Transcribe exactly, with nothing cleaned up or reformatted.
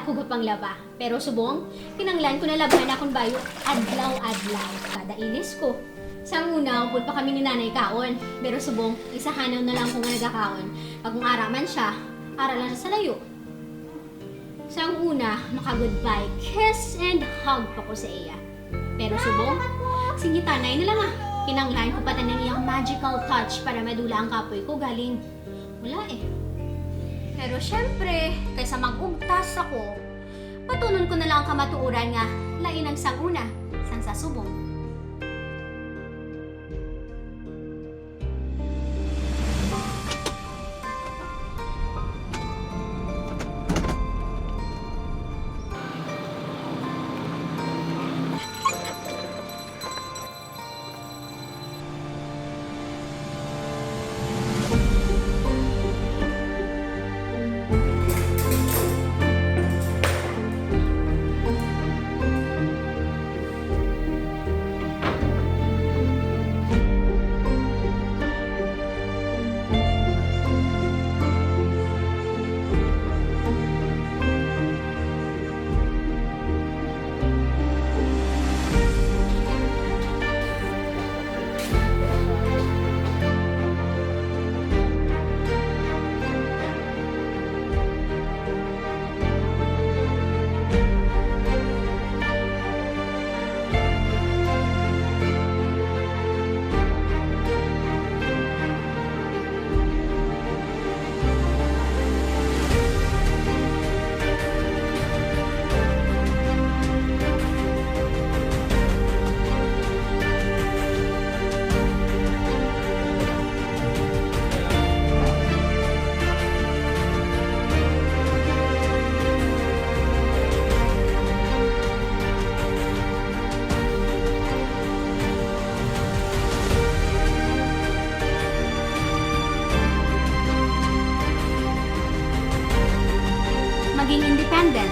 Ako gapanglaba. Pero subong, kinanglan ko na labhan akon bayo adlaw-adlaw. Kada ilis ko. Sang una, upod pa kami ni Nanay kaon. Pero subong, isahanaw na lang ko nga nagakaon. Pag kung ara man siya, ara lang siya sa layo. Sang una, maka-goodbye, kiss and hug pa ko sa iya. Pero subong, singitanay na lang ah. Kinanglan ko pa tanang iyang magical touch para madula ang kapoy ko galing wala eh. Pero syempre, kaysa mag-ugtas ako, patunon ko na lang ang kamatuoran nga lain ang sang una, sang sa subong. Maging independent,